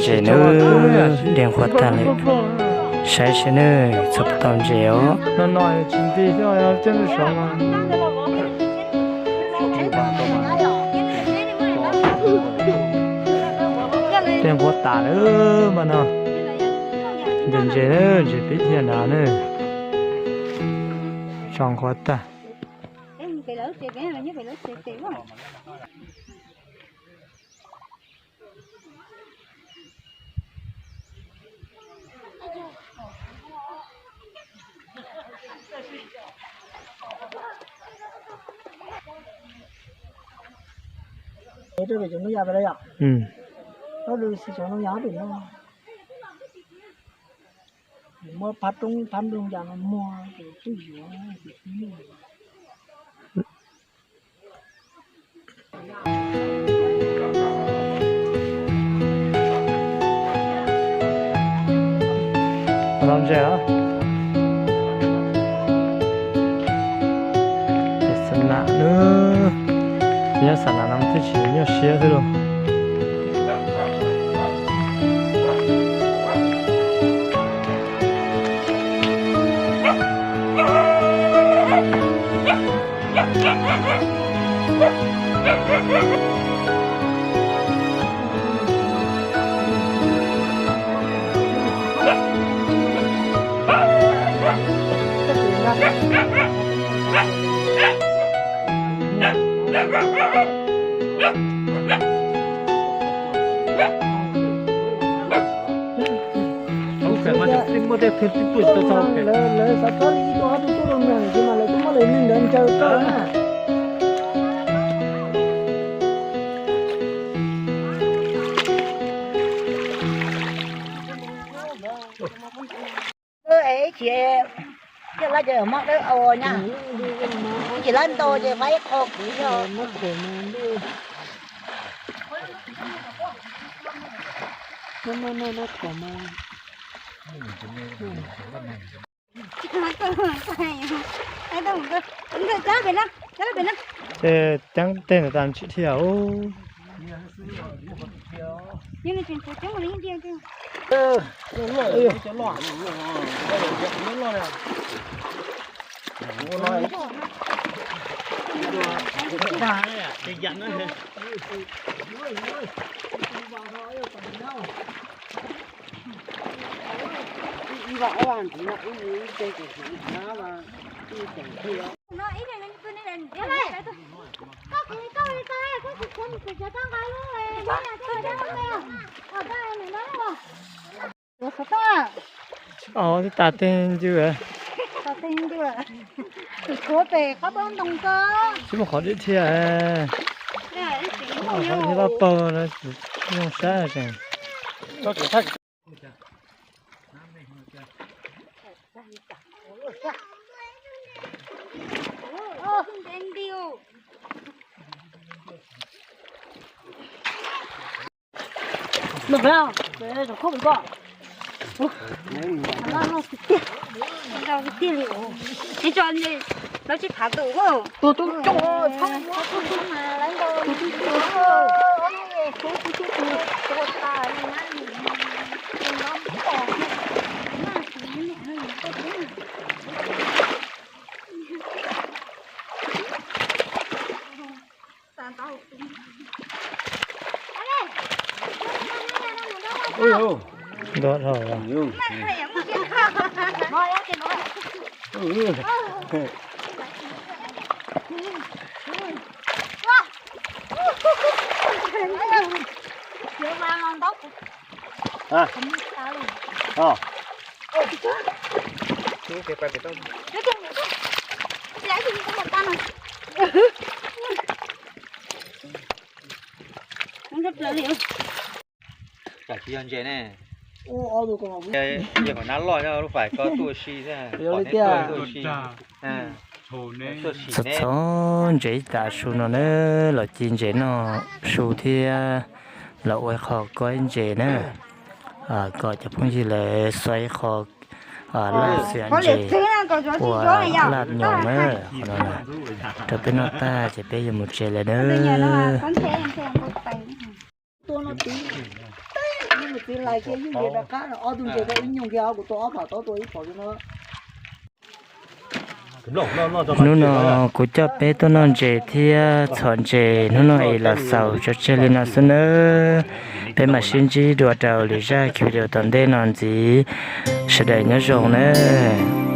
Ntses nawb, dej nqhuab tag lawm. Saib seb nawb, txhob tau ntses os. Dej nqhuab tas lawm mas no. Ntses, ntses nawb, ntses peb thiaj nrad nawb. Tso nqhuab tag. Muab phab roob phab nplooj yas no muag twb yuav. Los ntses os. Tes xas nam nawb. Nyob xas nam no twb tsis nyuaj siab xwb lauj. Lawv xav txob li ib tug ob tug tuaj rau mloog, tiam sis mas lawv twb muab lawv neeg ntawd ncaws tau na. Ib chim coj lab cov mob dawb au nyab, ib chim lab ntau ces faib ib qho kuv yog. Ces ceeb tej ntawd tas tsis dhia. Tsis muaj qhov deb thiab. Qhov thiab pab paug no, zoo sab tsees. Ntuav dhau. Tam tsis yog ntses ne. Yog kom nab loj lub fais ko tuaj si thiab. Txhob txhob ntses tas su no na, los ci ntses noj su thiab los ua ib qho koib ntses na, kom cov phooj ywg lawv xuaib ib qho laj xiam ntses ua laj nyoos na. Qhov no rau peb noj tag ces peb yuav mus tsev lawm na. Hnub no kuv coj peb tuaj noj ntses thiab txhom ntses, hnub no es los xaus tso tseg li no xwb nawb. Peb mam sib ntsib dua rau lwm zaj video tom ntej no ntxiv. Sawv daws nyob zoo nawb.